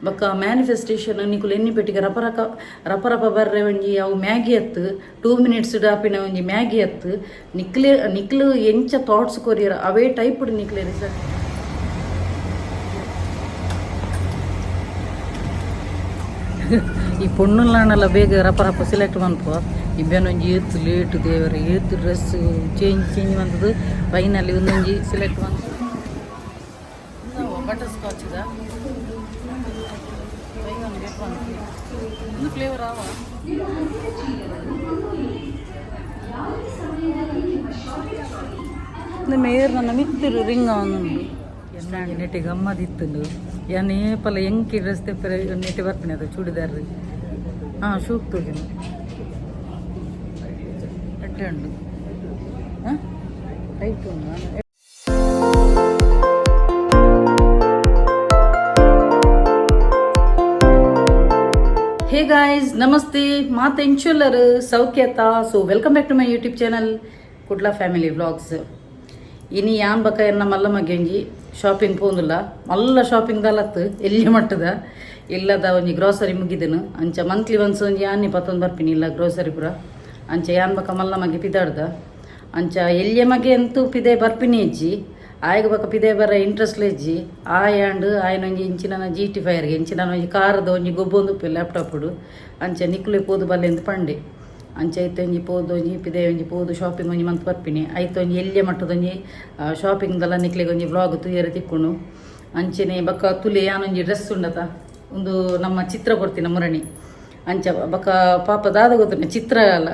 ಬೊಕ್ಕ ಮ್ಯಾನಿಫೆಸ್ಟೇಷನ್ ನಿಕುಲು ಎನ್ನಿ ಪೆಟ್ಟಿಗೆ ರಪರಕ ರಪರಪ ಬರ್ರೆ ಒಂಜಿ ಅವು ಮ್ಯಾಗಿ ಅತ್ತು 2 ಮಿನಿಟ್ಸ್ ಆಪಿನ ಒಂಜಿ ಮ್ಯಾಗಿ ಅತ್ತು. ನಿಕ್ಲೆ ನಿಕ್ಲು ಎಂಚ ಥಾಟ್ಸ್ ಕೊರಿಯರ್ ಅವೇ ಟೈಪ್ ನಿಕ್ಲೆ ರಿಸಲ್ಟ್. ಈ ಪೊಣ್ಣುಲಾಣಲ ಬೇಗ ರಪ ರಪ ಸೆಲೆಕ್ಟ್ ಮನ್ಪುವ. ಇಬ್ಬೆನೊಂಜಿ ಏತ್ ಲೇಟ್ ದೇವರ, ಏತ್ ಡ್ರೆಸ್ ಚೇಂಜ್ ಚೇಂಜ್ ಬಂದದ್ದು. ಫೈನಲಿ ಒಂದೊಂಜಿ ಸೆಲೆಕ್ಟ್ ಬಂತು. ಬಟರ್ ಸ್ಕಾಚ್ ಇದ ಒಂದು ಫ್ಲೇವರ್ ಆವ. ಮೇರ್ ನನ್ನ ಮಿತ್ತಿರು ರಿಂಗ್ ಆವೊಂದುಂಡು. ಎನ್ನ ನೆಟ್ಟಿ ಗಮ್ಮದಿತ್ತುಂಡು. ಯಾನ್ ಏಪಲ ಎಂಕಿ ಡ್ರೆಸ್ ತೆಪ್ಪರೆ ನೆಟ್ಟಿ ಬರ್ಪಿನ ಅದು ಚೂಡಿದಾರ್. ಹಾಂ, ಶೂಕ್ ತೋಜಿನ ಎಡ್ಡೆ ಉಂಡು. ಹಾಂ, ಟೈಟ್ ಉಂಡು. ಹೇ ಗಾಯ್ಸ್, ನಮಸ್ತೆ. ಮಾತೆಂಚುಲ್ಲರ್ ಸೌಖ್ಯತಾ? So welcome back to my YouTube channel Kudla family vlogs. ಇನಿ ಯಾನ್ ಬಕ ಎನ್ನ ಮಲ್ಲ ಮಗ್ಯಂಜಿ ಶಾಪಿಂಗ್ ಪೋಂದುಲ್ಲ. ಮಲ್ಲ ಶಾಪಿಂಗ್ ದಲತ್ತು ಎಲ್ಲಿ ಮಟ್ಟದ ಇಲ್ಲದ ಒಂಜಿ ಗ್ರೋಸರಿ ಮುಗಿದನು. ಅಂಚ ಮಂತ್ಲಿ ಒನ್ಸ್ ಒಂಜಿ ಯಾನಿ ಪತ್ತೊಂದು ಬರ್ಪಿನಿ ಇಲ್ಲ ಗ್ರೋಸರಿ ಪೂರ. ಅಂಚ ಯಾನ್ ಬಕ ಮಲ್ಲ ಮಗೆ ಪಿದಾಡ್ದ. ಅಂಚ ಎಲ್ಲಿಯ ಮಗೆ ಅಂತೂ ಪಿದೆ ಬರ್ಪಿನಿ ಇಜ್ಜಿ. ಆಯಗ ಬಕ ಪಿದೆ ಬರ ಇಂಟ್ರೆಸ್ಟ್ ಇಜ್ಜಿ. ಆಯಾಂಡ್ ಆಯನೊಂಜಿ ಇಂಚಿನ ಜಿ ಟಿ ಫೈರ್ಗೆ ಇಂಚಿನ ಒಂಜಿ ಕಾರದ ಒಂಜಿ ಗೊಬ್ಬೊಂದು ಲ್ಯಾಪ್ಟಾಪ್. ಅಂಚ ನಿಕುಲೆ ಪೋದು ಬಲ್ಲೆಂದು ಪಂಡೆ. ಅಂಚ ಐತೆ ಒಂಜಿ ಪೋದು ಒಂಜಿ ಪಿದೆ ಒಂಜಿ ಪೋದು ಶಾಪಿಂಗ್ ಒಂಜಿ ಮಂತ್ ಬರ್ಪಿನಿ. ಐತೆ ಒಂಜಿ ಎಲ್ಲಿಯ ಮಟ್ಟದೊಂಜಿ ಶಾಪಿಂಗ್ದಲ್ಲ ನಿಕ್ಲೆಗ್ ಒಂಜಿ ವ್ಲಾಗ್ ತೂಯರೆ ತಿಕ್ಕುಂಡು. ಅಂಚನೆ ಬೊಕ್ಕ ತುಲೆ ಯಾನೊಂಜಿ ಡ್ರೆಸ್ ಉಂಡತ, ಒಂದು ನಮ್ಮ ಚಿತ್ರ ಕೊಡ್ತೀನಿ ಮುರಣಿ. ಅಂಚ ಬೊಕ್ಕ ಪಾಪ ದಾದ ಗೊತ್ತುಂಡ ಚಿತ್ರ ಅಲ್ಲ,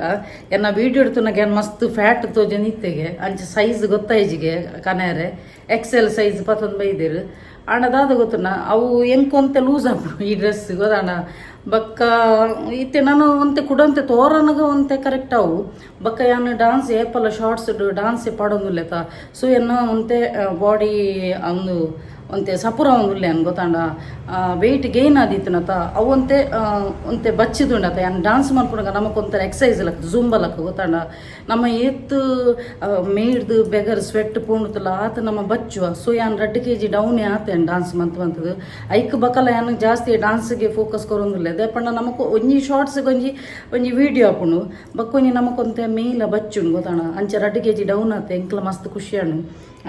ಎನ್ನ ವೀಡಿಯೋ ಎಡ್ತುನಗ ಏನ್ ಮಸ್ತ್ ಫ್ಯಾಟ್ ತೋಜೊಂದು ಇತ್ತೆಗೆ. ಅಂಚ ಸೈಜ್ ಗೊತ್ತಾಯ್ಜಿಗೆ ಕನೆರೆ ಎಕ್ಸೆಲ್ ಸೈಜ್ ಪತ್ತೊಂದು ಬೈದೆರ್. ಆಂಡ ದಾದ ಗೊತ್ತುಂಡ, ಅವು ಎಂಕೊಂತೆ ಲೂಸ್ ಆಪುಂಡು ಈ ಡ್ರೆಸ್ ಗೊತ್ತಾಂಡ. ಬೊಕ್ಕ ಇತ್ತೆ ನಾನು ಒಂತೆ ಕುಡಂತೆ ತೋರನಗ ಒಂತೆ ಕರೆಕ್ಟ್ ಅವು. ಬೊಕ್ಕ ಯಾನ್ ಡಾನ್ಸ್ ಏಪಲ ಶಾರ್ಟ್ಸ್ ಡಾನ್ಸ್ ಪಾಡೊಂದುಲ್ಲೆತ. ಸೊ ಎನ್ನ ಒಂತೆ ಬಾಡಿ ಒಂದು ಒಂತೆ ಸಪುರ ಉಲ್ಲೆ ಅನ್ ಗೊತ್ತಾಂಡ. ವೆಯ್ಟ್ ಗೈನ್ ಆದಿತ್ತುನತ, ಅವು ಒಂತೆ ಒಂತೆ ಬಚ್ಚಿದುಂಡತ. ಯಾನ್ ಡಾನ್ಸ್ ಮಲ್ಪುನಗ ನಮಕ್ ಒಂಥರ ಎಕ್ಸಸೈಸ್ ಲಕ್ಕ, ಜೂಂಬ ಲಕ್ಕ ಗೊತ್ತಾಂಡ. ನಮ್ಮ ಏತ್ ಮೇಡ್ದು ಬೆಗರ್ ಸ್ವೆಟ್ ಪೋಂಡುತ್ತಲ್ಲ ಆತ ನಮ್ಮ ಬಚ್ಚುವ. ಸೊ ಯಾನ್ 2 ಕೆಜಿ ಡೌನ್ ಆತೆ ಡಾನ್ಸ್ ಮಂತ್ ಮಂತದು. ಐಕ್ ಬಕಲ ಯಾನ್ ಜಾಸ್ತಿ ಡಾನ್ಸ್ಗೆ ಫೋಕಸ್ ಕೊರೊಂದುಲ್ಲೆ. ದಾಯೆ ನಮಕ್ ಒಂಜಿ ಶಾರ್ಟ್ಸ್ಗೆ ಒಂಜಿ ಒಂಜಿ ವೀಡಿಯೋ ಆಪುಂಡು. ಬೊಕ್ಕ ಒಂಜಿ ನಮಕ್ ಒಂತೆ ಮೇಲ ಬಚ್ಚುಂಡು ಗೊತ್ತಾಂಡ. ಅಂಚ 2 ಕೆಜಿ ಡೌನ್ ಆತೆ, ಎಂಕ್ಲ ಮಸ್ತ್ ಖುಷಿ ಆಂಡು.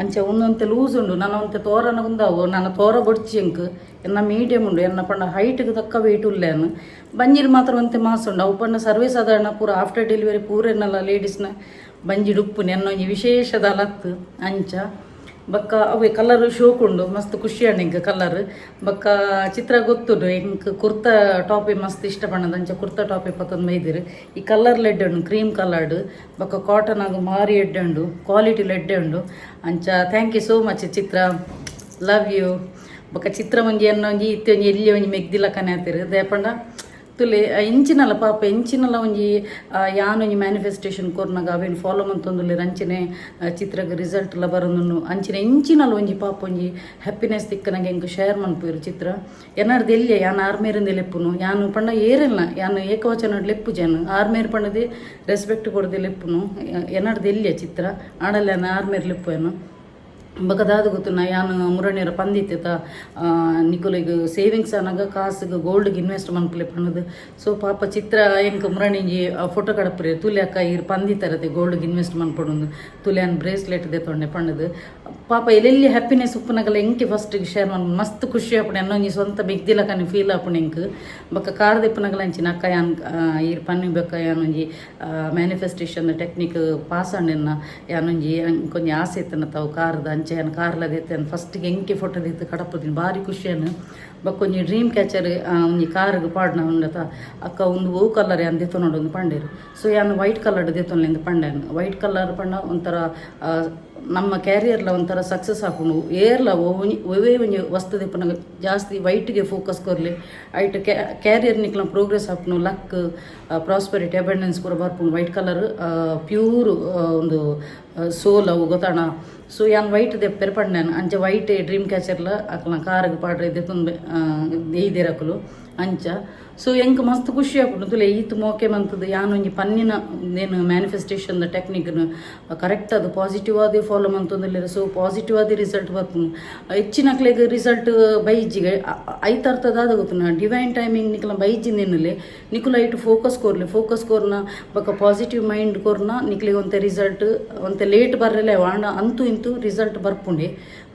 ಅಂಚ ಒಂದೊಂತೆ ಲೂಸ್ ಉಂಡು. ನನ್ನ ಒಂತೆ ತೋರನ ಉಂದಾವು, ನನ್ನ ತೋರ ಬೊಡ್ಚಿ ಎಂಕ್. ಎನ್ನ ಮೀಡಿಯಮ್ ಉಂಡು. ಎನ್ನ ಪಂಡ ಹೈಟ್ಗೆ ತಕ್ಕ ವೆಯ್ಟ್ ಉಲ್ಲೇನು. ಬಂಜಿಡ್ ಮಾತ್ರ ಒಂತೆ ಮಾಸ್ ಉಂಡು. ಅವು ಪಂಡ ಸರ್ವೇ ಸಾಧಾರಣ ಪೂರ ಆಫ್ಟರ್ ಡೆಲಿವರಿ ಪೂರ ಎನ್ನಲ್ಲ ಲೇಡೀಸ್ನ ಬಂಜಿಡ್ ಉಪ್ಪುನಿ ಎನ್ನ ಒಂಜಿ ವಿಶೇಷದ ಅಲತ್ತು. ಅಂಚ ಬೊಕ್ಕ ಅವೇ ಕಲರ್ ಶೋಕ್ ಉಂಡು, ಮಸ್ತ್ ಖುಷಿ ಆಂಡ್ ಎಂಕ್ ಕಲರ್. ಬೊಕ್ಕ ಚಿತ್ರ ಗೊತ್ತುಂಡು, ಎಂಕ್ ಕುರ್ತಾ ಟಾಪಿ ಮಸ್ತ್ ಇಷ್ಟ ಪಣ್ಣದ. ಅಂಚ ಕುರ್ತಾ ಟಾಪಿ ಪತ್ತೊಂದು ಮೈದಿರು. ಈ ಕಲರ್ ಲೆಡ್ ಉಂಡು, ಕ್ರೀಮ್ ಕಲರ್ಡ್. ಬೊಕ್ಕ ಕಾಟನ್ ಆಗ ಮಾರಿ ಎಡ್ಡೆ ಉಂಡು, ಕ್ವಾಲಿಟಿ ಎಡ್ಡೆ ಉಂಡು. ಅಂಚ thank you so much Chitra, love you. ಬೊಕ್ಕ ಚಿತ್ರ ಒಂಜಿ ಎನ್ನ ಒಂಜಿ ಇತ್ತೆ ಒಂಜಿ ಎಲ್ಲಿ ಒಂಜಿ ಮೆಗ್ದಿಲ ಕನೆ ಆತಿರು. ದಾಯೆ ತುಲೆ ಇಂಚಿನಲ್ಲ ಪಾಪ ಇಂಚಿನಲ್ಲ ಒಂಜಿ ಯಾನ್ ಒಂಜಿ ಮ್ಯಾನಿಫೆಸ್ಟೇಷನ್ ಕೊರ್ನಗ ಅವೇನು ಫಾಲೋ ಮಂತೊಂದುಲ್ಲೆರ್. ಅಂಚನೆ ಚಿತ್ರಗ್ ರಿಸಲ್ಟ್ ಎಲ್ಲ ಬರೊಂದುಂಡು. ಅಂಚನೆ ಇಂಚಿನಲ್ಲ ಒಂಜಿ ಪಾಪ ಒಂಜಿ ಹ್ಯಾಪಿನೆಸ್ ತಿಕ್ಕನಗ ಎಂಕ್ ಶೇರ್ ಮನ್ಪುವೆರ್ ಚಿತ್ರ. ಎನ್ನರ್ದು ಎಲ್ಲಿಯ ಯಾನ್ ಆರ್ಮೇರಿಂದ ಲೆಪ್ಪುನು. ಯಾನ್ ಪಂಡ ಏರೆಲ್ಲ ಯಾನ್ ಏಕವಚನ ಲೆಪ್ಪುಜೆನ್. ಆರ್ಮೇರ್ ಪಂಡದೆ ರೆಸ್ಪೆಕ್ಟ್ ಕೊಡದೆ ಲೆಪ್ಪುನು. ಎನ್ನರ್ದು ಎಲ್ಲಿಯ ಚಿತ್ರ ಆಡಲ್ಲ ಯಾನ್ ಆರ್ಮೇರ್ ಲೆಪ್ಪುವೆನು. ಬೊಕ ದಾದ ಗೊತ್ತುನ, ಯಾನ್ ಮುರಣಿಯರ ಪಂದಿತ್ತೆತ ನಿಕುಲೆಗ್ ಸೇವಿಂಗ್ಸ್ ಅನಗ ಕಾಸುಗ್ ಗೋಲ್ಡ್ಗೆ ಇನ್ವೆಸ್ಟ್ ಮನ್ಪುಲೆ ಪಂಡುದು. ಸೊ ಪಾಪ ಚಿತ್ರ ಎಂಕ್ ಮುರಣಿಂಜಿ ಫೋಟೋ ಕಡಪುರೆ, ತುಲೆ ಅಕ್ಕ ಈರ್ ಪಂದಿತ್ತರತೆ ಗೋಲ್ಡ್ಗೆ ಇನ್ವೆಸ್ಟ್ ಮನ್ಪೊಡುಂದು, ತುಲೆ ಯಾನ್ ಬ್ರೇಸ್ಲೆಟ್ ದೆತೊಂಡೆ ಪಂಡುದು. ಪಾಪ ಎಲ್ಲೆಲ್ಲಿ ಹ್ಯಾಪಿನೆಸ್ ಉಪ್ಪುನಗಲ ಎಂಕೆ ಫಸ್ಟ್ ಶೇರ್ ಮನ್ ಮಸ್ತ್ ಖುಷಿ ಆಪುಂಡು. ಎನ್ನೊಂಜಿ ಸ್ವಂತ ಮೆಗ್ದಿಲಕನೆ ಫೀಲ್ ಆಪುಂಡು ಎಂಕ್. ಬೊಕ್ಕ ಕಾರ್ ದೆಪ್ಪುನಗಲ ಅಂಚಿನ ಅಕ್ಕ ಯಾನ್ ಈರ್ ಪನ್ನಿ ಬೊಕ್ಕ ಯಾನೊಂಜಿ ಮ್ಯಾನಿಫೆಸ್ಟೇಷನ್ ಟೆಕ್ನಿಕ್ ಪಾಸ್ ಆಂಡೆನ್ನ ಯಾನೊಂಜಿ ಒಂಜಿ ಆಸೆ ಇತ್ತನ ತಾವು ಕಾರ್ದ. ಅಂಚ ಯಾನ್ ಕಾರ್ಲ ದೆತ್ತೇನ್ ಫಸ್ಟ್ಗೆ ಎಂಕೆ ಫೋಟೋ ದೆತ್ತು ಕಡಪುದಿನಿ, ಬಾರಿ ಖುಷಿಯನ್ನು. ಬೊಕ್ಕ ಒಂಜಿ ಡ್ರೀಮ್ ಕ್ಯಾಚರ್ ಒಂಜಿ ಕಾರ್ಗ್ ಪಾಡ್ನ ಉಂಡತ. ಅಕ್ಕ ಒಂದು ಓ ಕಲರ್ ಯಾನ್ ದೆತ್ತೊನೊಡು ಒಂದು ಪಂಡೇರು. ಸೊ ಯಾನ್ ವೈಟ್ ಕಲರ್ ದೆತ್ತೊನ್ಲೆಂದು ಪಂಡೆನ್. ವೈಟ್ ಕಲರ್ ಪಂಡ ಒಂಥರ ನಮ್ಮ ಕ್ಯಾರಿಯರ್ಲ ಒಂಥರ ಸಕ್ಸಸ್ ಆಪುಂಡು. ಏರ್ಲ ಒವೇ ಒಂಜಿ ವಸ್ತು ದೆಪ್ಪುನಗ ಜಾಸ್ತಿ ವೈಟ್ಗೆ ಫೋಕಸ್ ಕೊರ್ಲಿ. ಐಟ್ ಕ್ಯಾರಿಯರ್ ನಿಕ್ಲ ಪ್ರೋಗ್ರೆಸ್ ಆಪುಂಡು, ಲಕ್, ಪ್ರಾಸ್ಪೆರಿಟಿ, ಅಬಂಡೆನ್ಸ್ ಪೂರ ಬರ್ಪುಂಡು. ವೈಟ್ ಕಲರ್ ಪ್ಯೂರ್ ಒಂದು ಸೋಲ್ ಅವು ಗೊತ್ತಾಣ. ಸೊ ಯಾನ್ ವೈಟ್ ದೆಪ್ಪೆರ್ ಪಂಡೆನ್. ಅಂಚ ವೈಟ್ ಡ್ರೀಮ್ ಕ್ಯಾಚರ್ಲ ಅಕ್ಲ ಕಾರ್ಗ್ ಪಾಡ್ರೆ ದೆತ್ತೊಂದು ದೆಯ್ದೆರ್ ಅಕುಲು. ಅಂಚ ಸೊ ಎಂಕ್ ಮಸ್ತ್ ಖುಷಿ ಆಪುಂಡು ತುಲೆ ಈತ್ ಮೋಕೆ ಮಂತದ ಯಾನೊಂಜಿ ಪನ್ನಿನ ಏನು ಮ್ಯಾನಿಫೆಸ್ಟೇಷನ್ ದ ಟೆಕ್ನಿಕ್ ಕರೆಕ್ಟ್ ಅದು ಪಾಸಿಟಿವ್ ಆದಿ ಫಾಲೋ ಮಂತೊಂದುಲ್ಲೆರ್. ಸೊ ಪಾಸಿಟಿವ್ ಆದಿ ರಿಸಲ್ಟ್ ಬರ್ಪುಂಡು. ಹೆಚ್ಚಿನಕ್ಲೆಗ್ ರಿಸಲ್ಟ್ ಬೈಜಿಗೆ ಐತರ್ಥ ದಾದ ಗೊತ್ತುನ? ಡಿವೈನ್ ಟೈಮಿಂಗ್ ನಿಕಲ ಬೈಜಿಂದಿನಲೆ ನಿಕುಲು ಐಟ್ ಫೋಕಸ್ ಕೊರ್ಲೆ. ಫೋಕಸ್ ಕೊರ್ನ ಬೊಕ ಪಾಸಿಟಿವ್ ಮೈಂಡ್ ಕೊರ್ನ ನಿಕ್ಲೆಗ್ ಒಂತೆ ರಿಸಲ್ಟ್ ಒಂತೆ ಲೇಟ್ ಬರ್ರೆಲೆ ಆಂಡ ಅಂತು ಇಂತು ರಿಸಲ್ಟ್ ಬರ್ಪುಂಡೆ.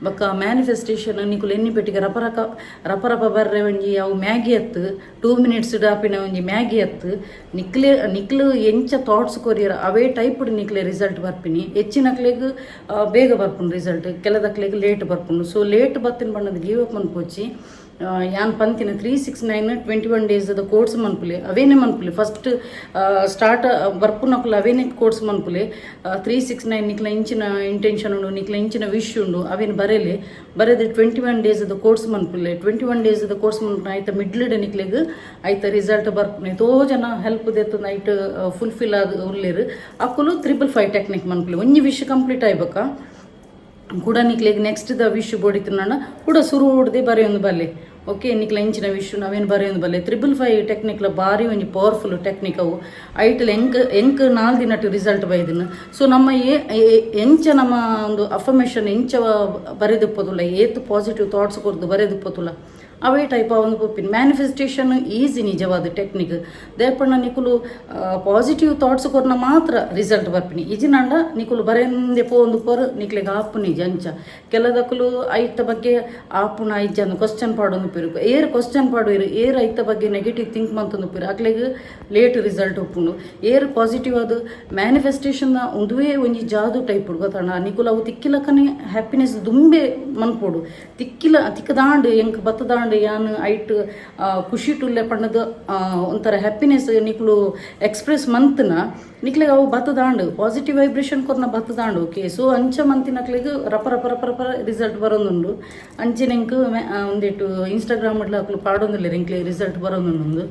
ಬೊಕ ಮ್ಯಾನಿಫೆಸ್ಟೇಷನ್ ನಿಕುಲು ಎನ್ನಿ ಪೆಟ್ಟಿಗೆ ರಪರಕ ರಪ ರಪ ಬರ್ರೆ ಒಂಜಿ ಅವು ಮ್ಯಾಗಿ ಅತ್ತು, 2 ಮಿನಿಟ್ಸ್ ಆಪಿನ ಒಂಜಿ ಮ್ಯಾಗಿ ಅತ್ತು. ನಿಕ್ಲೆ ನಿಕ್ಲು ಎಂಚ ಥಾಟ್ಸ್ ಕೊರಿಯರ್ ಅವೇ ಟೈಪ್ ನಿಕ್ಲೆ ರಿಸಲ್ಟ್ ಬರ್ಪಿನಿ. ಹೆಚ್ಚಿನಕ್ಲೆಗ್ ಬೇಗ ಬರ್ಪುಂಡು ರಿಸಲ್ಟ್, ಕೆಲದಕ್ಲೆಗ್ ಲೇಟ್ ಬರ್ಪುಂಡು. ಸೊ ಲೇಟ್ ಬತ್ತಿನ ಬಣ್ಣದ ಗಿವ್ ಅಪ್ ಮನ್ಪೊಚ್ಚಿ. ಯಾನ್ ಪಂತಿನ 3 6 9 21 ಡೇಸ್ ದ ಕೋರ್ಸ್ ಮನ್ಪುಲೆ, ಅವೇನೆ ಮನ್ಪುಲೆ. ಫಸ್ಟ್ ಸ್ಟಾರ್ಟ್ ಬರ್ಪುನಕುಲು ಅವೇನೆ ಕೋರ್ಸ್ ಮನ್ಪುಲೆ. 3 6 9 ನಿಕ್ಲ ಇಂಚಿನ ಇಂಟೆನ್ಷನ್ ಉಂಡು, ನಿಕ್ಲ ಇಂಚಿನ ವಿಶ್ ಉಂಡು, ಅವೇನು ಬರೆಲೆ. ಬರೆದು 21 ಡೇಸ್ ದ ಕೋರ್ಸ್ ಮನ್ಪುಲೆ. 21 ಡೇಸ್ ದ ಕೋರ್ಸ್ ಮನ್ಪುನ ಐತ ಮಿಡ್ಲ್ ನಿಕ್ಲೆಗ್ ಐತ ರಿಸಲ್ಟ್ ಬರ್ಪುನೆ. ತೋ ಜನ ಹೆಲ್ಪ್ ದೆತ್ತೊಂದು ಐಟ್ ಫುಲ್ಫಿಲ್ ಆದ್ ಉಲ್ಲೆರ್. ಅಕುಲು 555 ಟೆಕ್ನಿಕ್ ಮನ್ಪುಲೆ. ಒಂಜಿ ವಿಶ್ ಕಂಪ್ಲೀಟ್ ಆಯ್ಬಕ ಕೂಡ ನಿಕ್ಲೆಗ್ ನೆಕ್ಸ್ಟ್ ದ ವಿಶ್ ಬೋಡಿತ್ತು ಕೂಡ ಸುರು ಹೊಡ್ದೆ ಬರೆಯೊಂದು ಬಲ್ಲೆ. ಓಕೆ, ನಿಕ್ಲ ಇಂಚಿನ ವಿಶ್ ನಾವೇನು ಬರೆಯೊಂದು ಬಲ್ಲೆ. 555 ಟೆಕ್ನಿಕ್ಲ ಬಾರಿ ಒಂಜಿ ಪವರ್ಫುಲ್ ಟೆಕ್ನಿಕ್ ಅವು. ಐಟ್ಲ ಎಂಕ್ ಎಂಕ್ 4 ದಿನಟ್ ರಿಸಲ್ಟ್ ಬೈದಿನ. ಸೊ ನಮ್ಮ ಎಂಚ ನಮ್ಮ ಒಂದು ಅಫರ್ಮೇಷನ್ ಎಂಚ ಬರೆದಿಪ್ಪದುಲ್ಲ, ಏತ್ ಪಾಸಿಟಿವ್ ಥಾಟ್ಸ್ ಕೊರ್ದು ಬರೆದಿಪ್ಪದುಲ್ಲ, ಅವೇ ಟೈಪ್ ಒಂದು ಪೊಪ್ಪಿನ ಮ್ಯಾನಿಫೆಸ್ಟೇಷನ್ ಈಸಿ ನಿಜವಾದ ಟೆಕ್ನಿಕ್. ದೇಪಣ್ಣ ನಿಕುಲು ಪಾಸಿಟಿವ್ ಥಾಟ್ಸ್ ಕೊರ್ನ ಮಾತ್ರ ರಿಸಲ್ಟ್ ಬರ್ಪಿನಿ. ಇಜಿನಂಡ ನಿಕುಲು ಬರೆಂದೆ ಪೋಂದು ಪೊರ್ ನಿಕ್ಲೆಗ್ ಆಪುನಿ ಅಂಚ. ಕೆಲದಕುಲು ಐತ ಬಗ್ಗೆ ಆಪುನ ಐಜ ಕ್ವಶನ್ ಪಾಡೊಂದು ಪೇರು. ಏರ್ ಕ್ವಶನ್ ಪಾಡುವೆರ್, ಏರ್ ಐತ ಬಗ್ಗೆ ನೆಗೆಟಿವ್ ಥಿಂಕ್ ಮಂತೊಂದು ಪೇರು, ಅಕ್ಲೆಗ್ ಲೇಟ್ ರಿಸಲ್ಟ್ ಉಪ್ಪುಂಡು. ಏರ್ ಪಾಸಿಟಿವ್ ಅದು ಮ್ಯಾನಿಫೆಸ್ಟೇಷನ್ ಉಂದುವೇ ಒಂಜಿ ಜಾದು ಟೈಪ್ ಗೊತ್ತಣ್ಣ. ನಿಕುಲು ಅವು ತಿಕ್ಕಿಲಕ್ಕನೆ ಹ್ಯಾಪಿನೆಸ್ ದುಂಬೆ ಮನ್ಪೊಡು. ತಿಕ್ಕಿಲ ತಿಕ್ಕದಾಂಡ್ ಎಂಕ್ ಬತ್ತದಾಂಡ್ ಯಾನ್ ಐಟ್ ಖುಷಿ ಟುಲ್ಲೆ ಪಣ್ಣದು ಒಂಥರ ಹ್ಯಾಪಿನೆಸ್ ನಿಕುಲು ಎಕ್ಸ್ಪ್ರೆಸ್ ಮಂತ್ನ ನಿಕ್ಲೆಗ್ ಅವು ಬತ್ತದಾಂಡ್. ಪಾಸಿಟಿವ್ ವೈಬ್ರೇಷನ್ ಕೊರ್ನ ಬತ್ತದಾಂಡ್. ಓಕೆ, ಸೊ ಅಂಚ ಮಂತಿನಕ್ಲೆಗ್ ರಪ ರಪ ರಪ ರಪ ರಿಸಲ್ಟ್ ಬರೋದುಂಡು. ಅಂಚೆನೆ ಎಂಕ್ ಒಂದಿಟ್ಟು ಇನ್ಸ್ಟಾಗ್ರಾಮ್ ಅಕ್ಲು ಪಾಡೊಂದುಲ್ಲೆರ್, ಎಂಕ್ಲೆ ರಿಸಲ್ಟ್ ಬರೋದುಂಡು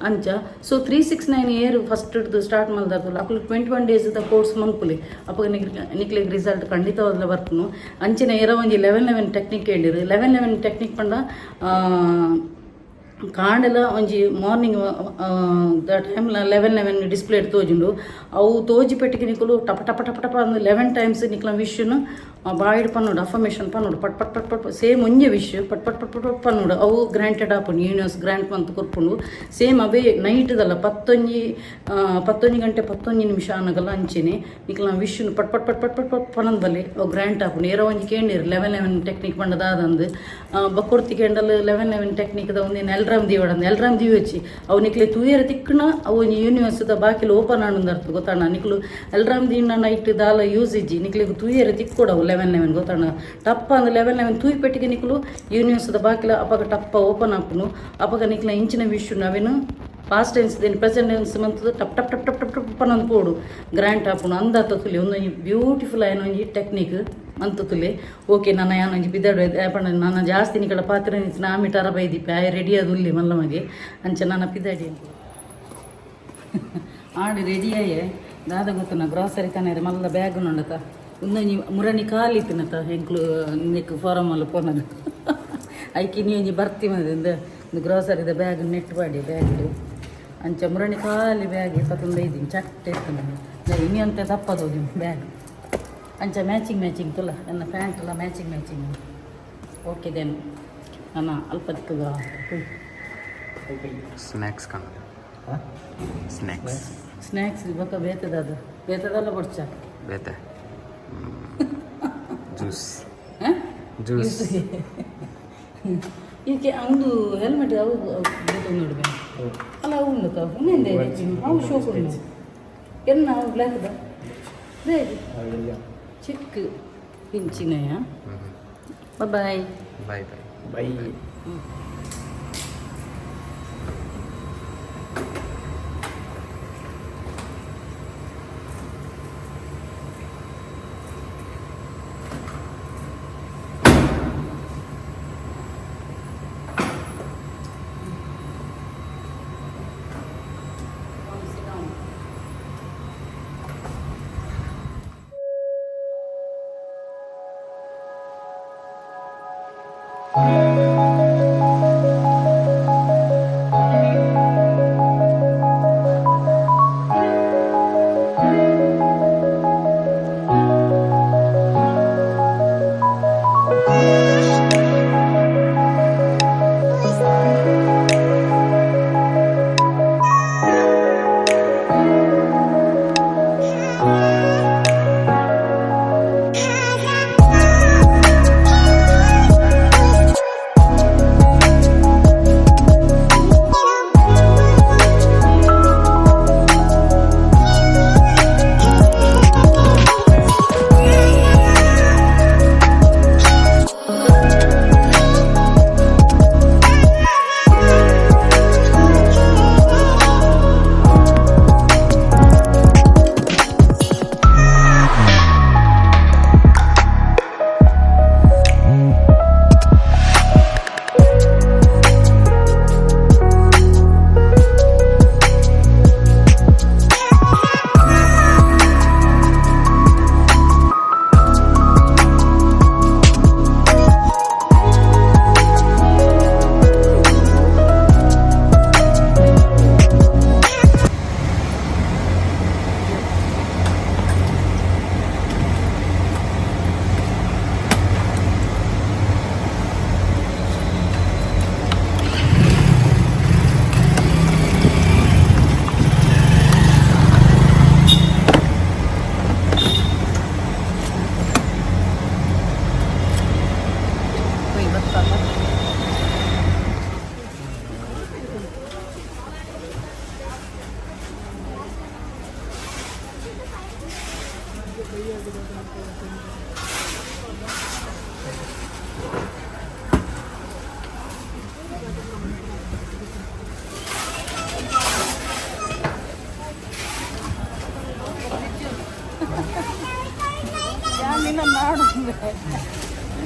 ಅಂಚ. ಸೊ 3 6 9 ಏರ್ ಫಸ್ಟ್ ಸ್ಟಾರ್ಟ್ ಮಲ್ದಾಕುಲು ಅಕ್ಲು 21 ಡೇಸ್ ದ ಕೋರ್ಸ್ ಮನ್ಪುಲೆ. ಅಪಗ ನಿಕ್ಲೆಗ್ ರಿಸಲ್ಟ್ ಖಂಡಿತವಾದ್ಲ ಬರ್ಪುನು. ಅಂಚೆನೆ ಏರ ಒಂಜಿ 11 11 ಟೆಕ್ನಿಕ್ ಕೇಳಿರು. 11 11 ಟೆಕ್ನಿಕ್ ಪಂಡ ಕಾಂಡೆಲ ಒಂಜಿ ಮಾರ್ನಿಂಗ್ the time 11 11 display ತೋಜುಂಡು. ಅವು ತೋಜಿ ಪೆಟ್ಟಿಗೆ ನಿಕುಲು ಟಪ ಟಪ ಟಪ ಟಪ ಅಂದ್ 11 ಟೈಮ್ಸ್ ನಿಕ್ಲ ವಿಶ್ನು ಬಾಯಿಡ್ ಪನ್ನೋಡು, ಅಫರ್ಮೇಷನ್ ಪನ್ನೋಡು. ಪಟ್ ಪಟ್ ಪಟ್ ಪಟ್ ಸೇಮ್ ಒಂಜೆ ವಿಶ್ ಪಟ್ ಪಟ್ ಪಟ್ ಪಟ್ ಪಟ್ ಪನ್ನೋಡು. ಅವು ಗ್ರಾಂಟೆಡ್ ಆಪುಂಡು, ಯೂನಿವರ್ಸ್ ಗ್ರಾಂಟ್ ಮಂತ್ ಕೊರ್ಪುಂಡು. ಸೇಮ್ ಅವೇ ನೈಟ್ದಲ್ಲ ಪತ್ತೊಂಜಿ 11 ಗಂಟೆ 11 ನಿಮಿಷ ಆನಗಲ್ಲ ಅಂಚೆನೆ ನಿಕ್ಲ ವಿಶ್ನು ಪಟ್ ಪಟ್ ಪಟ್ ಪಟ್ ಪಟ್ ಪಟ್ ಪನೊಂದು ಬಲ್ಲಿ ಅವು ಗ್ರಾಂಟ್ ಆಪುಂಡು. ಏರೋ ಒಂಜಿ ಕೇಂಡಿರು 11 11 ಟೆಕ್ನಿಕ್ ಪಂಡ ದಾದಂದು. ಬಕ್ಕೊರ್ತಿ ಕೇಂಡಲ್ 11 11 ಟೆಕ್ನಿಕ್ದ ಒಂದೇನು ಎಲ್ರಾಮ್ ದೀವಡಂದು. ಎಲ್ರಾಮ್ ದೀವಚ್ಚಿ, ಅವು ನಿಕ್ಲೆ ತೂಯರ ತಿಕ್ಕಣ ಅವು ಒಂಜಿ ಯೂನಿವರ್ಸ್ದ ಬಾಕಿಲು ಓಪನ್ ಆಂಡ್ ಅರ್ಥ ಗೊತ್ತಣ್ಣ. ನಿಕ್ಲು ಎಲ್ರಾಮ್ ದೀಂಡ ನೈಟ್ ದಾಲ ಯೂಸ್ ಇಜ್ಜಿ, ನಿಕ್ಲೆಗ್ ತೂಯರ ತಿಕ್ಕೊಡವು 11 11 ಗೊತ್ತಣ್ಣ. ಟಪ್ಪ ಅಂದ್ 11 11 ತೂಯಿ ಪೆಟ್ಟಿಗೆ ನಿಕ್ಲು ಯೂನಿವರ್ಸ್ದ ಬಾಕಿಲ ಅಪಗ ಟಪ್ಪ ಓಪನ್ ಆಪುನು. ಅಪಗ ನಿಕ್ಲ ಇಂಚಿನ ವಿಶ್ ನವೇನು ಪಾಸ್ಟ್ ಟೆನ್ಸ್ ದೇನು ಪ್ರೆಸೆಂಟ್ ಟೆನ್ಸ್ ಮಂತದ ಟಪ್ ಟಪ್ ಟಪ್ ಟಪ್ ಟಪ್ ಟಪ್ ಪನೊಂದು ಪೋಡು, ಗ್ರಾಂಟ್ ಆಪುಂಡು ಅಂದಾತ ತುಲಿ. ಒಂದೊಂಜಿ ಬ್ಯೂಟಿಫುಲ್ ಆಯ್ನ ಒಂಜಿ ಟೆಕ್ನಿಕ್ ಅಂತ ತುಲಿ. ಓಕೆ, ನನ್ನ ಯಾನೊಂಜಿ ಬಿದ್ದಾಡು ಪಂಡ ನಾನು ಜಾಸ್ತಿ ನಿಕಡ ಪಾತ್ರ ನಿಂತು ಆಮಿ ಟರ ಬೈದಿಪ್ಪೆ. ಆಯ್ ರೆಡಿ ಅದು ಉಲ್ಲಿ ಮಲ್ಲ ಮಗೆ ಅಂಚ ನನ್ನ ಪಿದಾಡಿ ಆಡು ರೆಡಿ ಆಯೆ. ದಾದ ಗೊತ್ತುನ ಗ್ರಾಸರಿ ಕನೇರೆ ಮಲ್ಲ ಬ್ಯಾಗ್ ನೋಡತ. ಒಂದೊಂಜಿ ಮುರಣಿ ಖಾಲಿ ತಿನ್ನತ ಎಂಕ್ಲು ನೆಕ್ ಫಾರಮ್ ಅಲ್ಲ ಪೋನಗ ಐಕಿ ನೀ ಒಂಜಿ ಬರ್ತಿ ಮಂದಿಂದ ಗ್ರಾಸರಿದ ಬ್ಯಾಗ್ ನೆಟ್ ಪಾಡಿ ಬ್ಯಾಗ್. ಅಂಚ ಮುರಣಿ ಖಾಲಿ ಬ್ಯಾಗ್ 25 ಚಟ್ಟೆ ಇತ್ತು. ಇನಿ ಅಂತ ತಪ್ಪದು ಬ್ಯಾಗ್. ಅಂಚ ಮ್ಯಾಚಿಂಗ್ ಮ್ಯಾಚಿಂಗ್ ತುಲ್ಲ ನನ್ನ ಪ್ಯಾಂಟ್ ಎಲ್ಲ matching matching. Okay then, ನನ್ನ ಅಲ್ಪ ದಿಕ್ಕಗ. ಸ್ನ್ಯಾಕ್ಸ್ ಕಾಣೋದು, ಸ್ನ್ಯಾಕ್ಸ್. ಸ್ನ್ಯಾಕ್ಸ್ ಬೊಕ್ಕ ಬೇತದ, ಅದು ಬೇತದಲ್ಲ ಬೊಡ್ಚ. ಬೇತೆ ಜ್ಯೂಸ್. ಹಾಂ. ಜ್ಯೂಸ್. ಈಕೆ ಒಂದು ಹೆಲ್ಮೆಟ್ ಅವು ಬೇತೊಂದು ನೋಡ್ಬೆ ಅಲ್ಲ, ಅವು ಉಂಡತ ಉಂದೆ ಅವು ಶೋಕ್ ಉಂಡು. ಎನ್ನ ಅವು ಬ್ಲ್ಯಾಕ್ದ ಬೇಗ ಚಿಕ್ಕ ಪಿಂಚಿನಯ. Bye. Bye bye. Bye. Sit down.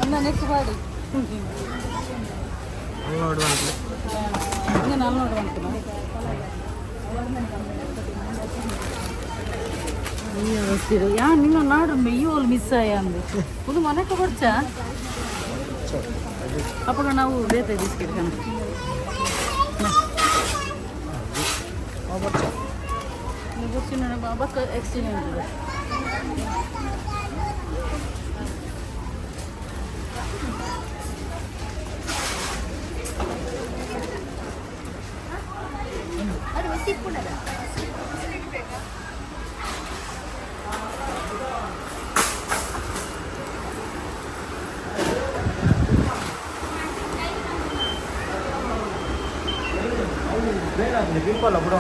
ಅನ್ನ ನೆಕ್ಸ್ಟ್ ಮಾಡಿ. ನೋಡುವ. ನಾನು ನೋಡುವಂತ ಯಾ ನಿನ್ನ ನಾಡು ಮೆಯ್ಯೋಲ್ ಮಿಸ್ ಆಯ ಅಂದು ಒಂದು ಮನೆಗೆ ಕೊಡ್ಚ ಅಪ್ಪಗ ನಾವು ಬೇತೆ ಬಿಸ್ಕೆಟ್ ಕಣ. ಬಕ್ಕ ಎಕ್ಸ್ಚೇಂಜ್ ಉಂಟು. ಪಿಂಪಲ್ ಬಿಡು.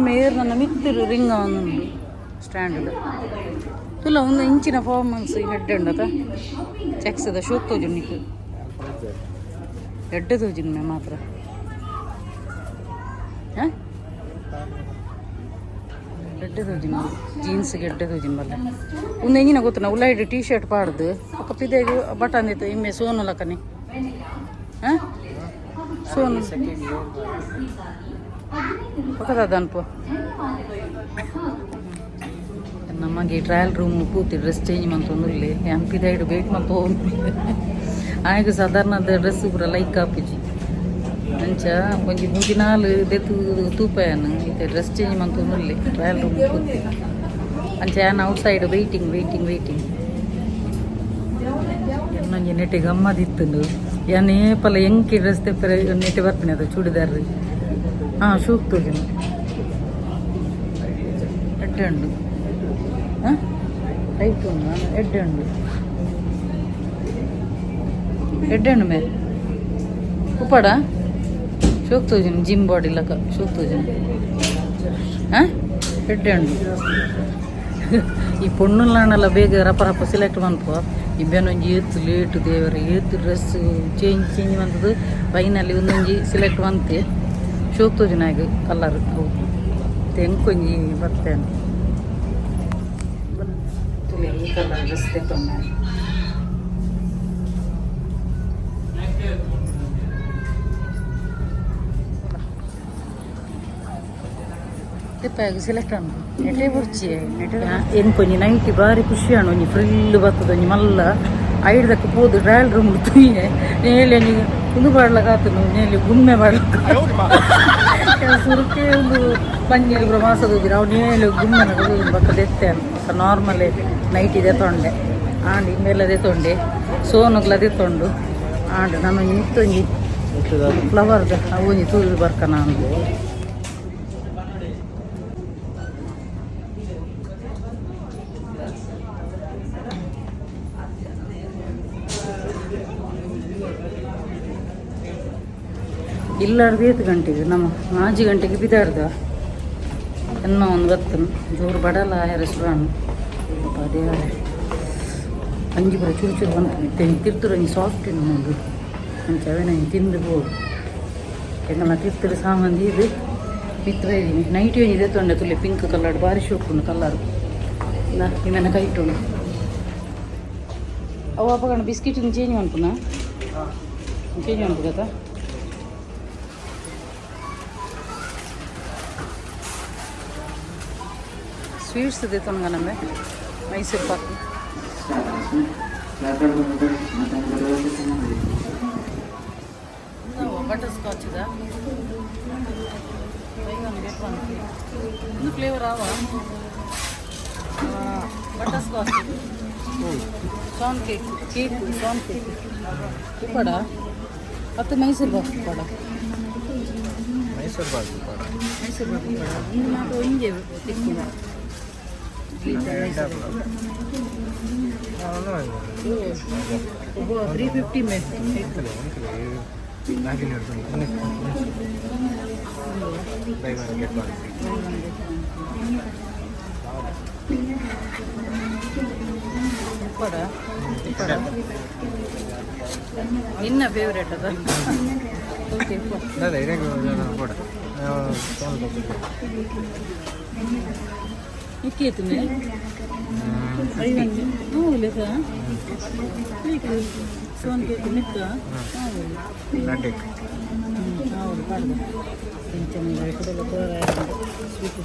ಮೇಯರ್ ನನ್ನ ಮಿತ್ತಿರು ರಿಂಗ್ ಉಂಡು ಸ್ಟ್ಯಾಂಡ್ ತುಲ ಒಂದು ಇಂಚಿನ ಪರ್ಫಾರ್ಮೆನ್ಸ್ ಹೆಡ್ ಉಂಡತ ಚೆಕ್ಸದ ಶೋಕ್ ತೋಜು ನಿಕ್ ಎಡ್ಡೆ ತೋಜಿನ ಮೇ ಮಾತ್ರ. ಹಾಂ, ಎಡ್ಡೆ ತೋಜಿನ ಜೀನ್ಸ್ ಎಡ್ಡೆ ತೋಜಿನ ಬಲ್ಲ. ಒಂದು ಎಂಜಿನ ಗೊತ್ತು ಉಲ್ಲೈಡ್ ಟೀ ಶರ್ಟ್ ಪಾಡ್ದು ఒక ಪಿದೆಗ್ ಬಟನ್ ಇತ್ತು ಇಮ್ಮೆ ಸೋನು ಲಕನೆ. ಹಾಂ, ಸೋನು ಪಕ್ಕದ ಅನ್ಪು. ನಮಗೆ ಟ್ರಯಲ್ ರೂಮ್ ಪೂತಿ ಡ್ರೆಸ್ ಚೇಂಜ್ ಮಂತೊಂದುಲ್ಲೆ. ಯಾನ್ ಪಿದಾಯ್ಡ್ ವೇಟ್ ಮಂತ ಆಯ್ಗ್ ಸಾಧಾರಣ ಡ್ರೆಸ್ ಪೂರ ಲೈಕ್ ಆಪುಜಿ. ಅಂಚ ಒಂಜಿ ಮೂಜಿ ನಾಲ್ ದೆತ್ತು ತೂಪಯಾನ್. ಇತ್ತೆ ಡ್ರೆಸ್ ಚೇಂಜ್ ಮಂತೊಂದುಲ್ಲೆ ಟ್ರಯಲ್ ರೂಮ್ ಪೂತಿ. ಅಂಚ ಯಾನ್ out side waiting waiting waiting. ಎನ್ನೊಂಜಿ ನೆಟ್ಟೆ ಗಮ್ಮದಿತ್ತುಂಡು. ಯಾನ್ ಏಪಲ ಎಂಕಿ ಡ್ರೆಸ್ ತೆಪ್ಪರೆ ನೆಟ್ಟೆ ಬರ್ಪಿನ ಅದು ಚೂಡಿದಾರ್. ಹಾಂ, ಶೂಕ್ ತೋಜಿನ ಎಡ್ಡೆ ಉಂಡು. ಹಾಂ, ರೈಟ್ ಉಂಡು. ಎಡ್ಡೆ ಉಂಡು, ಎಡ್ಡೆ ಉಂಡು. ಮೇರೆ ಉಪ್ಪಾಡ ಶೋಕ್ ತೋಜಿನ ಜಿಮ್ ಬಾಡಿ ಲಕ ಶೋಕ್ ತೋಜಿನ. ಹಾಂ, ಎಡ್ಡೆ ಉಂಡು. ಈ ಪೊಣ್ಣುಲಾಂಡಲ ಬೇಗ ರಪ ರಪ ಸೆಲೆಕ್ಟ್ ಮನ್ಪುವ. ಇಬ್ಬೆನೊಂಜಿ ಏತ್ ಲೇಟ್ ದೇವರ. ಏತ್ ಡ್ರೆಸ್ ಚೇಂಜ್ ಚೇಂಜ್ ಮಂತದ್ದು ಫೈನಲಿ ಒಂದೊಂಜಿ ಸೆಲೆಕ್ಟ್ ಮಂತೆ. ಶೋಕ್ ತೋಜಿನ ಕಲರ್ ಅವು ತೆಂಕೊಂಜಿ ಬರ್ತೇನೆ. ಈ ಕಲರ್ ಡ್ರೆಸ್ ತೆತ್ತೊಂಡೆ. ತಿಪ್ಪಾಗ ಸೆಲೆಕ್ಟ್ ಅನ್ನು ನೆಟೆ ಬುರ್ಚಿ ನೆಟೆ. ಎಂಕೊಂಜಿ ನೈಟಿ ಬಾರಿ ಖುಷಿ ಆಂಡ್. ಒಂಜಿ ಫ್ರಿಲ್ ಬತ್ತದ ಒಂಜಿ ಮಲ್ಲ ಐಡ್ದಕ್ಕೆ ಪೋದು ಟ್ರಯಲ್ ರೂಮ್ ತೂಯೆ. ನೇಲೆ ಒಂಜಿ ಉಂದು ಪಾಡ್ಲಕ ಆತುಂಡು. ನೇಲೆ ಗುಮ್ಮೆ ಪಾಡ್ಲಕ ಸುರುಕೆ ಒಂದು ಪಂಜೆಲ್ ಪೂರ ಮಾಸ ತೂಜಿರ ಅವು ನೇಲೆ ಗುಮ್ಮೆ ಬೊಕ್ಕ ದೆತ್ತೆ. Normal nightie ದೆತ್ತೊಂಡೆ. ಆಂಡ್ ಇಂಬೆಲ್ಲ ದೆತ್ತೊಂಡೆ, ಸೋನುಗ್ಲ ದೆತ್ತೊಂಡು. ಆಂಡ್ ನಮ್ಮ ಮಿತ್ತೊಂಜಿ ಫ್ಲವರ್ದ ಅವು ಒಂಜಿ ತೂದು ಬರ್ಕನ ಅಂದು. ಇಲ್ಲಾರ್ದು ಏತ್ ಗಂಟೆಗೆ? ನಮ್ಮ 4 ಗಂಟೆಗೆ ಬಿದಾರ್ದ. ಎನ್ನ ಒಂದು ಬತ್ತನು ಜೋರು ಬಡಲ ಆಯರ ಸುರಾಣು. ಪಾಪ ದೇವರೇ, ಅಂಜಿ ಪೂರ ಚುರು ಚುರು ಬಂತು. ತಿರ್ತುರು ಒಂಜಿ ಸಾಫ್ಟ್ ಉಂಡು. ಅಂಚ ಅವೇನ ತಿಂದು ಬೋಡು. ಎಂಕಲ್ನ ತಿರ್ತುಡು ಸಾಮಾನ್ ದೀದ್ ಮಿತ್ರ ಇದ್ದೀನಿ. ನೈಟಿ ಒಂಜಿ ದೆತ್ತೊಂಡೆ ತುಲೆ, ಪಿಂಕ್ ಕಲರ್ ಬಾರಿ ಶೋಕುಂಡು ಕಲರ್. ಇಂದೆನ ಕೈಟುಂಡು ಅವು. ಅಪಗಣ ಬಿಸ್ಕಿಟ್ ಚೇಂಜ್ ಮನ್ಪುನ, ಚೇಂಜ್ ಮನ್ಪುಗತ್ತ. ಸ್ವೀಟ್ಸ್ ದೆತ್ತೊಂಗ ನಮ್ಮೆ. ಮೈಸೂರು ಪಾಕ್. ಬಟರ್ ಸ್ಕಾಚ್ ಇದೆ. Buy one get one free. ಇನ್ನು ಫ್ಲೇವರ್ ಆವ? Butter scotch, ಸೋನ್ ಕೇಕ್, ಕೇಕ್, ಸೋನ್ ಕೇಕ್ ಉಪ್ಪಡ ಮತ್ತು ಮೈಸೂರು ಪಾಕ್ ಉಪ್ಪಡ. ಮೈಸೂರು ಪಾಕ್. ಮೈಸೂರು ಪಾಕ್ ಉಪ್ಪಡ. ಇನ್ನು ಮಾತ್ರ ಒಂಜೆ ತಿಕ್ಕುನ. 350 May. Buy one get one free. ಉಪ್ಪಡ ಉಪ್ಪಡ. ನಿನ್ನ ಫೇವ್ರೇಟ್ ಅದ. ಓಕೆ. ದಾದ ಇರೇಗ್ ಕೊಡ. ಮುಖ್ಯ ಲೆಕ್ಕ ಸೋನ್ ಕೇಕ್ ಮಿಕ್ಕ. ಲಡ್ಡೆ. ಹೌದು, ಪಾಡ್ದು ಇಂಚನ ಕುಡಲ ಸ್ವೀಟ್.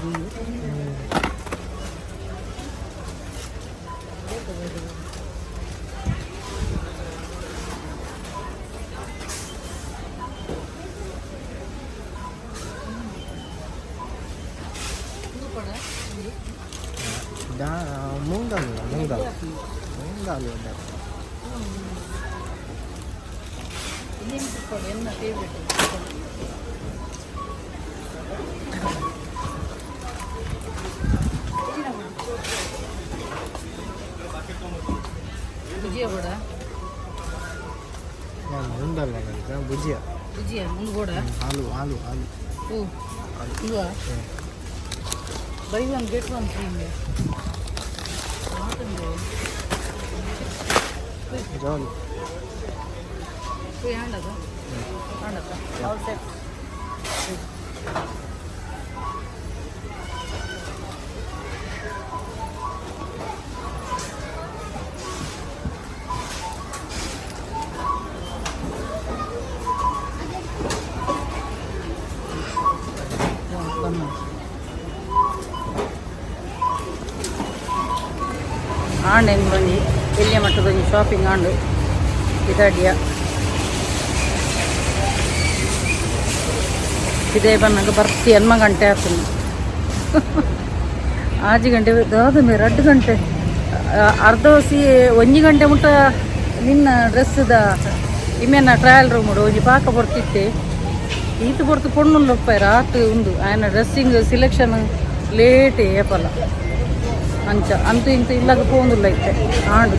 ದಾ ಮೂಂಗ್ ದಾಲ್, ಮೂಂಗ್ ದಾಲ್, ಮೂಂಗ್ ದಾಲ್. ಎನ್ನ ಫೇವ್ರೇಟ್. ಭುಜಿಯ ಬೋಡ. ಮೂಂಗ್ ದಾಲ್ ಅಲ್ಲ, ಭುಜಿಯಾ. ಭುಜಿಯ ಮುಂದೆ ಬೋಡ. ಆಲೂ, ಆಲೂ, ಆಲೂ. ಓ, ಇವಾ buy one get one free. ಜಾಲಿ. ಆಂಡದ ಆಂಡತ್ತ. All set. ಆಂಡ್ ಹೆಂಗೆ ಬಂದು ಎಲ್ಲಿಯ ಮಟ್ಟದ ಒಂಜಿ ಶಾಪಿಂಗ್ ಆಂಡ್ ಇದಾಡಿಯ. ಇದೇ ಬಂದಾಗ ಬರ್ತಿ 8 ಗಂಟೆ ಆತನು. 6 ಗಂಟೆ ದಾದ ಮೇ 2 ಗಂಟೆ ಅರ್ಧ ಸಿ 1 ಗಂಟೆ ಮುಟ್ಟ ನಿನ್ನ ಡ್ರೆಸ್ದ ಇಮ್ಮೆನ್ನ ಟ್ರಯಲ್ ರೂಮ್ ಒಂಜಿ ಪಾಕ ಬರ್ತಿತ್ತೆ. ಈತ ಪೊರ್ತು ಪೊಣ್ಣುಲ್ಲೊಪ್ಪಾಯ್ರ ಆತು ಉಂದು ಆಯನ ಡ್ರೆಸ್ಸಿಂಗ್ ಸಿಲೆಕ್ಷನ್ ಲೇಟ್ ಏಪಲ್ಲ. ಅಂಚ ಅಂತೂ ಇಂತೂ ಇಲ್ಲಾಗ ಪೋಂದುಲ್ಲ ಇತ್ತೆ. ಆಂಡು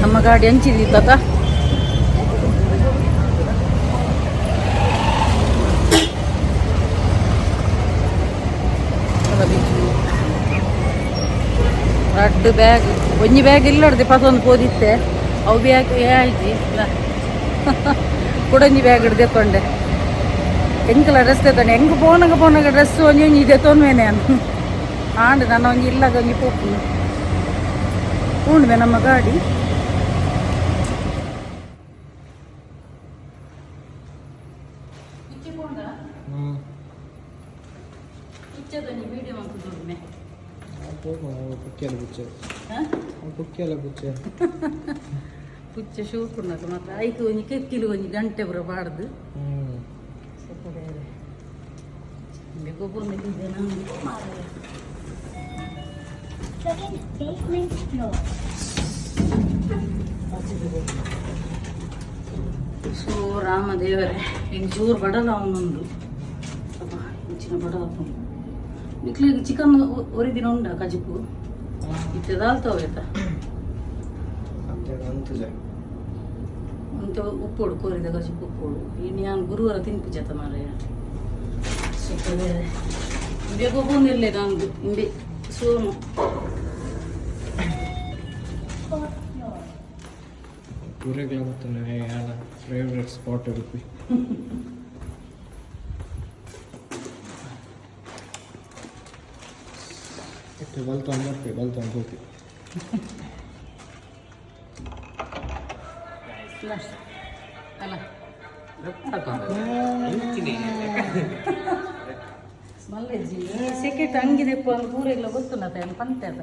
ನಮ್ಮ ಗಾಡಿ ಅಂಚಿದಿತ್ತ. ರಡ್ಡು ಬ್ಯಾಗ್, ಒಂಜಿ ಬ್ಯಾಗ್ ಇಲ್ಲೊಡ್ದು ಪತೊಂದು ಪೋದಿತ್ತೆ. ಅವು ಬ್ಯಾಗ್ ಆಯ್ತು. ಕುಡೊಂಜಿ ಬ್ಯಾಗ್ ಹಿಡ್ದು ಎಂಕಲ ಡ್ರೆಸ್ ತೆತ್ತೊಂಡೆ. ಹೆಂಗೆ ಪೋನಗ ಪೋನಗ ಡ್ರೆಸ್ ಒಂಜಿ ಒಂಜಿ ಇದೆ ತೊನ್ವೇನೆ ಅನ್ನು. ಆಂಡ್ ನನ್ನ ಒಂಜಿ ಇಲ್ಲಾಗ ಒಂಜಿ ಪೋಪುನು ಉಂಡ್ಮೆ ನಮ್ಮ ಗಾಡಿ. ಹ್ಞೂ. ವಿಡಿಯೋ ಮಂತುದುರ್ಮೆ. ಕುಕ್ಕಿಯಲ್ಲ ಬುಚ್ಚೆ, ಕುಕ್ಕಿಯಲ್ಲ ಬುಚ್ಚೆ. ಪುಚ್ಚೆ ಶೂಕುಂಡತ ಮಾತ್ರ ಐಕ್ ಒಂಜಿ ಕೆಕ್ಕಿಲು ಒಂಜಿ ಗಂಟೆ ಪೂರ ಪಾಡ್ದು. ಹ್ಞೂ. ಗೊಬ್ಬರ. Second basement floor. So Rama ದೇವರೇ, ಹಿಂಗೆ ಜೋರು ಬಡಲ ಅವನೊಂದು ಅಪ್ಪ ಇಂಚಿನ ಬಡಲ. ನಿಕ್ಲಿಗೆ ಚಿಕನ್ ಒರಿದಿನ ಉಂಡ ಕಜಿಪು ಇತ್ತೆ ದಾಲ್ತಾವೇತ. ಮತ್ತೆ ಅಂತುಜ. ಅಂತ ಉಪ್ಪೋಡು ಕೋರಿದ ಕಜಿಪು ಉಪ್ಪೋಡು. ಇನ್ನು ಯಾನ್ ಗುರುವಾರ ತಿನ್ಪುಜತ ಮಾರಾಯ. ಸ್ವಲ್ಪ ಬೇರೆ ಇಂಬೆ ಗೊಬ್ಬೊಂದಿರ್ಲೆ ನಂದು ಇಂಬೆ ಸೋನು. Fourth floor. ಪೂರೆಗ್ಲ ಮತ್ತು ಫೇವ್ರೆಟ್ ಸ್ಪಾಟ್ ಉಡುಪಿ. ಇತ್ತೆ ಬಲ್ತೊಂದು ಬರ್ಪಿ, ಬಲ್ತೊಂದು ಹೋಗಿ. ಅಲ್ಲ. ಮಲ್ಲೆಜ್ಜಿ. ಸೆಕೆಟ್ ಅಂಗಿ ದೆಪ್ಪು ಅಂದ್ ಪೂರೆಗ್ಲ ಗೊತ್ತುಂಡತ, ಏನು ಪಂತೆ ಅದ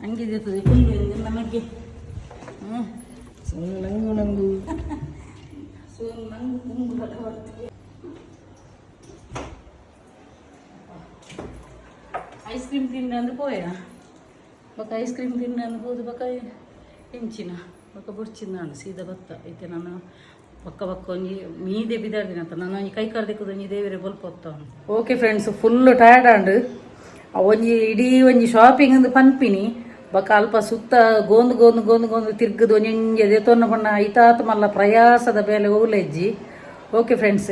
ಅಂಗಿ ದೆತ್ತದೆ ಕುಲ್ಲು ನಮಗೆ. ಹ್ಞೂ. ನಂಗು ನಂಗು. ಸೊ ನಂಗೆ ಪುಂಗು ಬರ್ತದೆ. ಐಸ್ ಕ್ರೀಮ್ ತಿಂದ ಅಂದು ಪೋಯ. ಬೊಕ ಐಸ್ ಕ್ರೀಮ್ ತಿಂದ ಅಂದು ಪೋದು ಬೊಕ ಎಂಚಿನ ಬೊಕ ಬೊಡ್ಚಿಂದಾಂಡ್ ಸೀದಾ ಬತ್ತ. ಇತ್ತೆ ನಾನು ಪಕ್ಕ ಪಕ್ಕ ಒಂಜಿ ಮೀದೆ ಬಿದಾರ್ದಿನ ಅಂತ ನಾನು ಒಂಜಿ ಕೈ ಕಾಲು ದಿಕ್ಕುದು ಒಂಜಿ ದೇವರೆ ಬೊಲ್ಪ. ಓಕೆ ಫ್ರೆಂಡ್ಸ್, ಫುಲ್ ಟಯರ್ಡ್ ಆಂಡ್. ಒಂಜಿ ಇಡೀ ಒಂಜಿ ಶಾಪಿಂಗ್ ಅಂದ್ ಪನ್ಪಿನಿ. ಬೊಕ ಅಲ್ಪ ಸುತ್ತ ಗೋಂದು ಗೋಂದು ಗೋಂದು ಗೋಂದು ತಿರ್ಗದು ಒಂಜೊಂಜಿ ದೆತೊನ್ನ ಪಂಡ ಐತಾತ್ ಮಲ್ಲ ಪ್ರಯಾಸದ ಬೇಲೆ ಓಲೆಜ್ಜಿ. ಓಕೆ ಫ್ರೆಂಡ್ಸ್,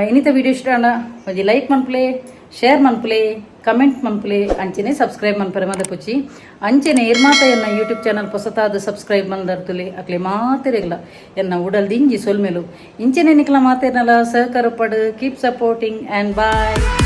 ಇನ್ನಿತ ವಿಡಿಯೋ ಇಷ್ಟ ಆಂಡ ಒಂಜಿ ಲೈಕ್ ಮನ್ಪುಲೆ, ಶೇರ್ ಮನ್ಪುಲೆ, ಕಮೆಂಟ್ ಮನ್ಪುಲೆ. ಅಂಚೆನೆ ಸಬ್ಸ್ಕ್ರೈಬ್ ಮನ್ಪರೆ ಮದಪುಚಿ. ಅಂಚೆನೆ ಇರ್ಮಾತ ಎನ್ನ ಯೂಟ್ಯೂಬ್ ಚಾನಲ್ ಪೊಸತಾದ ಸಬ್ಸ್ಕ್ರೈಬ್ ಮಲ್ದರ್ತುಲೆ, ಅಕ್ಲೆ ಮಾತೆರೆಗ್ಲ ಎನ್ನ ಉಡಲ್ ದಿಂಜಿ ಸೊಲ್ಮೆಲು. ಇಂಚೆನೆ ನಿಕ್ಲ ಮಾತೆರ್ನಲ ಸಹಕಾರ ಪಡು. Keep supporting and bye.